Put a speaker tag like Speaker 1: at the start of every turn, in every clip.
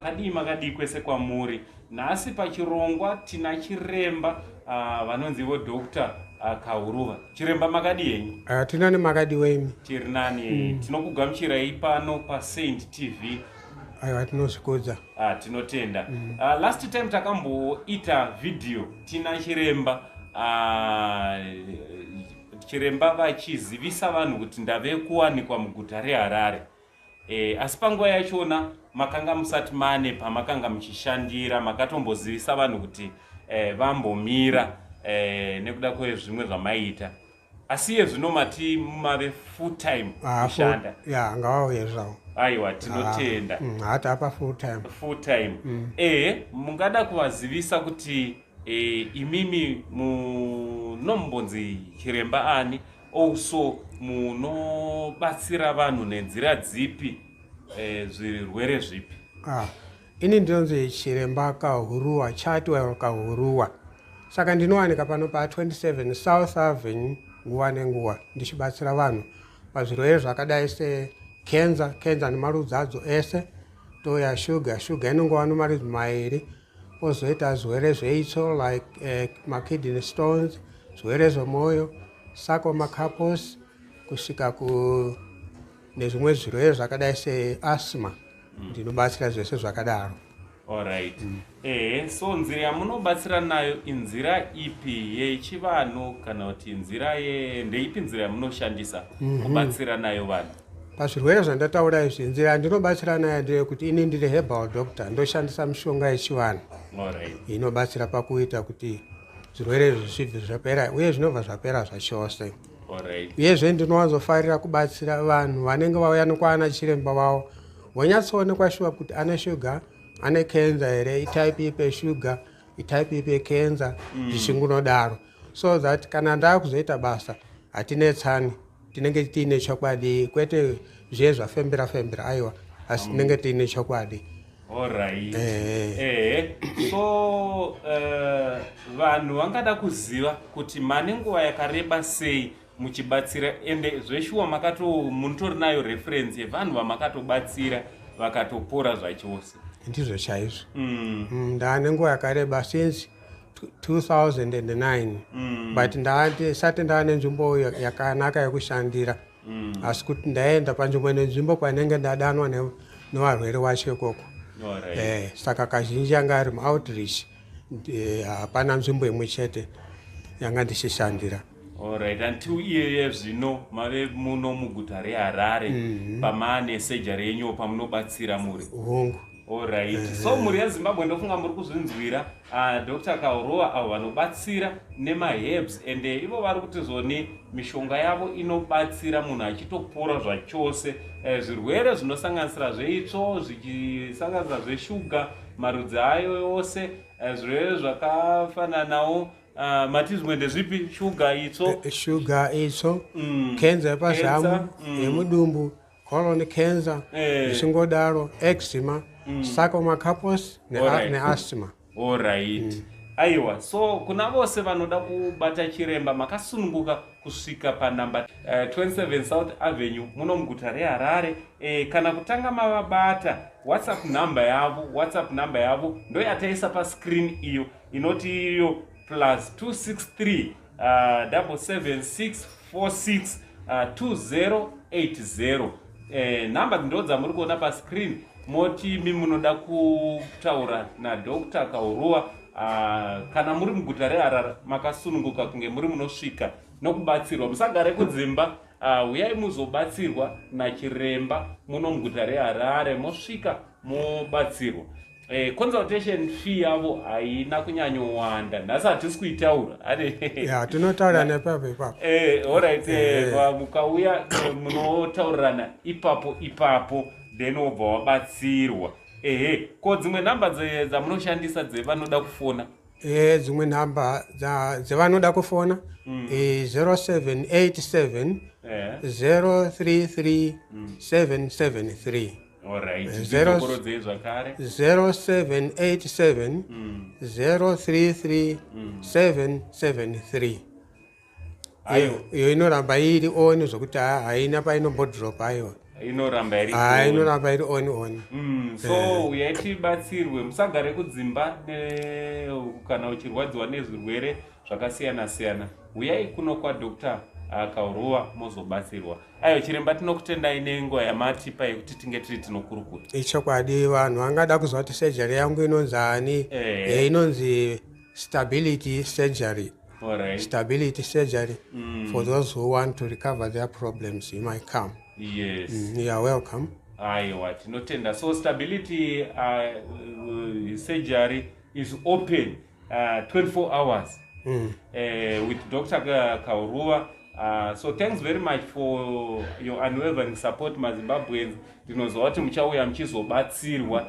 Speaker 1: Makadii makadii kwese kwamuri. Nhasi pachirongwa tina chiremba vanonzi ivo Dr. Kahuruva. Chiremba, makadii henyu?
Speaker 2: Tinani, makadiwo imi?
Speaker 1: Tiri nani. Tinokugamuchirai pano paSaint TV.
Speaker 2: Aiwa, tinozvikudza.
Speaker 1: Tinotenda. Last time takamboita vhidhiyo tina chiremba, chiremba vachizivisa vanhu kuti ndave kuwanikwa muguta reHarare. Asi panguva yachona makanga musati mane pamakanga muchishandira, makatombozivisa vanhu kuti vambomira nekuda kwezvimwe zvamaiita, asi iye zvino mati mave full time kushanda.
Speaker 2: Ya, ngavauye zvavo.
Speaker 1: Aiwa, tinotenda.
Speaker 2: Hati apa full time.
Speaker 1: Full time. Mungada kuvazivisa kuti imimi munombonzi chiremba ani, also munobatsira vanhu nenzira dzipi, zvirwere zvipi?
Speaker 2: Ini ndinonzi Chiremba Kahuruwa, Chartwell Kahuruwa. Saka ndinowanika pano pa27 South Avenue nguva nenguva, ndichibatsira vanhu pazvirwere zvakadai sekenza, kenza nemarudzi adzo ese, toya shuga, shuga inongova nemarudzi mairi, pozoita zvirwere zveitsvo like makidney stones, zvirwere zvemwoyo, sarcoma Kaposi, kusvika ku nezvimwe zvirwere zvakadai seasthma. Ndinobatsira zvese zvakadaro.
Speaker 1: Alright. So nzira yamunobatsira nayo inzira ipi, yechivanhu kana kuti nzira ye ndeipi nzira yamunoshandisa kubatsira nayo vanhu?
Speaker 2: Pazvirwere zvandataura izvi, nzira yandinobatsira nayo ndeyekuti ini ndiri herbal doctor, ndoshandisa mishonga yechivanhu inobatsira pakuita kuti zvirwere izvi zvibve zvapera, uye zvinobva zvapera zvachose. Uyezve ndinowanzofarira kubatsira vanhu vanenge vauya nekwana chiremba vavo, vonyatsoonekwa shuwa kuti ane shuga, ane kenza here, itype ipi yeshuga, itype ipi yekenza, zvichingunodaro, so that kana ndaakuzoita basa hatinetsani, tinenge tiine chokwadi, kwete zviye zvafembera fembera, aiwa, asi tinenge tiine chokwadi.
Speaker 1: Alright. So vanhu vangada kuziva kuti mane nguva yakareba sei muchibatsira, ende zveshuwa makato munotori nayo reference yevanhu vamakatobatsira vakatopora zvachose?
Speaker 2: Ndizvo chaizvo. Ndaane nguva yakareba, since 2009, but ndisati ndaane nzvimbo yakanaka yekushandira, asi kuti ndaenda panzvimbo nenzvimbo kwanenge ndadanwa nevarwere vacho ikoko. Saka kazhinji yanga ari muoutreach, hapana nzvimbo imwe chete yanga ndichishandira.
Speaker 1: Alright, until iyeye zvino mave muno muguta reHarare, pamaane surgery yenyu pamunobatsira muri.
Speaker 2: Hongu.
Speaker 1: Alright, so mhuri yeZimbabwe, ndofunga muri kuzvinzwira. Dr Kahuruwa avo vanobatsira nemaherbs, ende ivo vari kuti zvoni mishonga yavo inobatsira munhu achitopora zvachose. Zvirwere zvinosanganisira zveitsvo, zvichisanganisira zveshuga marudzi ayo yose, zvirwere zvakafananawo, mati zvimwe ndezvipi? Shuga, itsvo?
Speaker 2: Shuga, itsvo, kenza yepazamu,
Speaker 1: Cancer,
Speaker 2: yemudumbu, colon cancer, zvichingodaro, eczema, sarcoma Kaposi neasthma.
Speaker 1: Alright. Aiwa, so kuna vose vanoda kubata chiremba, makasununguka kusvika panamba 27 South Avenue muno muguta reHarare, kana kutanga mavabata WhatsApp number yavo. WhatsApp number yavo ndo yataisa pascreen iyo, inoti iyo plus 263 77646 2080. Nhamba ndo dzamuri kuona pascreen. Moti imi munoda kutaura naDr Kahuruwa, kana muri muguta reHarare, makasununguka kunge muri munosvika nokubatsirwa. Musagare kudzimba, uyai muzobatsirwa nachiremba muno muguta reHarare, mosvika mobatsirwa. Consultation fee yavo haina kunyanyowanda, nhasi hatisi kuitaura.
Speaker 2: Ya, tinotaura nepapo ipapo.
Speaker 1: Alright, mukauya munotaurirana ipapo ipapo, then wobva wabatsirwa. Ehe, ko dzimwe nhamba dzamunoshandisa dzevanoda kufona?
Speaker 2: Dzimwe nhamba dzevanoda kufona, 0787 033 773.
Speaker 1: Alright. Dzokorodzei zvakare.
Speaker 2: 0787 033 773.
Speaker 1: Aiwa.
Speaker 2: Iyo inoramba iri on zvokuti haina painombodropa, aiwa.
Speaker 1: Inoramba iri
Speaker 2: Ha,
Speaker 1: on.
Speaker 2: Inoramba iri on on.
Speaker 1: So uyai tibatsirwe, musagare kudzimba kana uchirwadziwa nezvirwere zvakasiyana siyana, uyai kuno kwaDr Kauruwa mozobatsirwa. Aiwa chiremba, tinokutendai nenguva yamatipa yekuti tinge tiri tinokurukura.
Speaker 2: Ichokwadi, vanhu vangada kuziva kuti surgery yangu inonzi ani? Inonzi Stability Surgery. Stability Surgery, for those who want to recover their problems, you might come. You are welcome.
Speaker 1: Aiwa, tinotenda. So Stability Surgery is open 24 hours with Dr Kauruwa. So thanks very much for your unwavering support, maZimbabweans. Ndinoziva kuti muchauya muchizobatsirwa.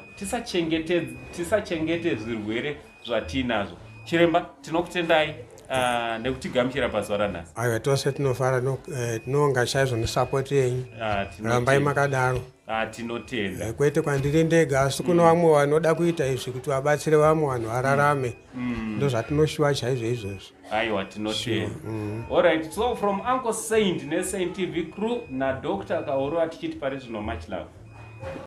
Speaker 1: Tisachengete zvirwere zvatinazvo. Chiremba, tinokutendai nekutigamuchira pazuva ranhasi.
Speaker 2: Aiwa, tose tinofara, tinonga chaizvo nesupport yenyu. Rambai makadaro.
Speaker 1: Tinotenda.
Speaker 2: Kwete kwandiri ndega, asi kuno vamwe vanoda kuita izvi kuti vabatsire vamwe vanhu vararame. Ndozvatinoshuwa chaizvo izvozvo.
Speaker 1: Aiwa, tinotenda. Alright, so from Uncle Saint neSaint TV crew naDr Kauruwa, tichiti pari zvino much love.